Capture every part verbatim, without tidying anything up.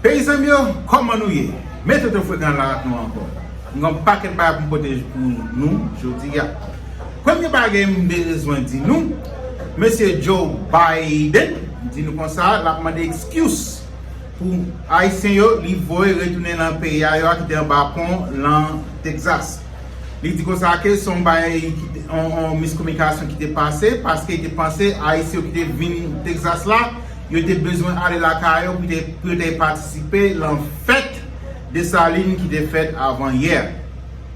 Peyizan m yo, kòman nou ye? Men Tonton Frekan la ak nou ankò. M gen yon pakèt bagay pou m pote pou nou jodi a. Premye bagay m bezwen di nou, mesye Joe Biden di nou konsa, l ap mande excuse pou Ayisyen yo, li voye retounen nan peyi a yo a ki te anba pon nan Texas. Li di konsa ke se yon bagay ki te, yon, yon miskominikasyon ki te pase, paske li te panse Ayisyen yo ki te vin Texas la, yo te bezwen ale lakay yo pou te, pou yo te patisipe nan fèt Desalin ki te fèt avan yè.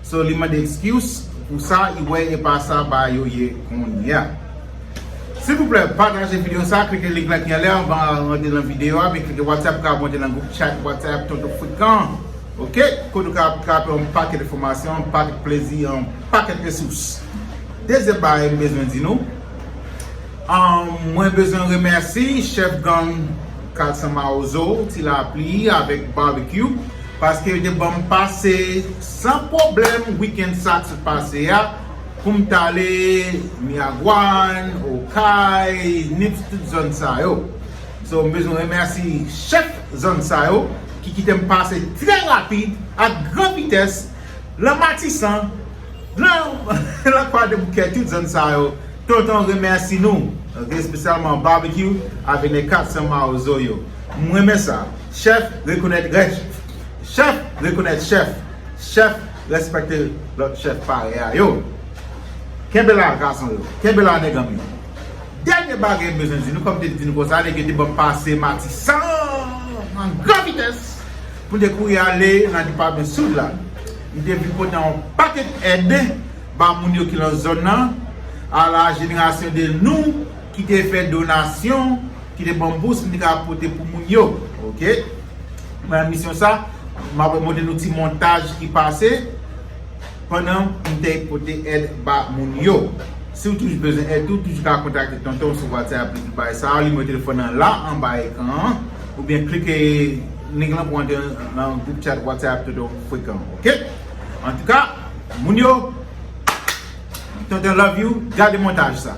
So, li mande excuse pou sa, li wè e pa sa bagay yo ye kounye a. Silvouplè, pataje videyo sa, klike link la ki anlè, anvan rantre nan videyo a, men klike WhatsApp, ka monte nan gwoup chat WhatsApp Tonton Frekan. Oke? Kote w ka atrape yon pakèt enfòmasyon, yon pakèt plezi, yon pakèt resous. Dezyèm bagay m bezwen di nou, um, mwen bezwen remèsye chèf gang Katsan Mawozo, Ti Lapli avèk Barbecue, paske yo te ban m pase san pwoblèm wikenn sa k sot pase a, pou m t ale Miragwàn, Okay, Nips, tout zòn sa yo. So, m bezwen remèsye chèf zòn sa yo ki kite m pase trè rapid ak gran vitès nan Matisan, nan, nan Kwadèboukè, tout zòn sa yo. Tonton remèsye nou, oke, espesyalman Barbecue avèk nèg Katsan Mawozo yo. M renmen sa. Chèf rekonèt rèch. Chèf rekonèt chèf. Chèf respekte lòt chèf parèy a yo. Kenbe la, gason yo. Kenbe la, nèg an m yo. Dènye bagay m bezwen di nou, kòm m te di nou konsa, nèg yo te ban m pase Matisan an gran vitès pou m te kouri ale nan depatman Sid la. M te vin pote yon pakèt èd ba moun yo ki nan zòn nan, a la jenerasyon de nou ki te fè donasyon, ki te ban m bous, m te ka pote pou moun yo. Oke? Mwen, misyon sa, m ap montre nou ti montaj ki pase pandan m te pote èd ba moun yo. Si w toujou bezwen èd tou, toujou ka kontakte Tonton sou WhatsApp, li bay sa, nimewo telefòn nan la anba ekran an, oubyen klike link lan pou antre nan gwoup chat WhatsApp Tonton Frekan, oke? Antouka, moun yo, Tonton love you, gade montaj sa.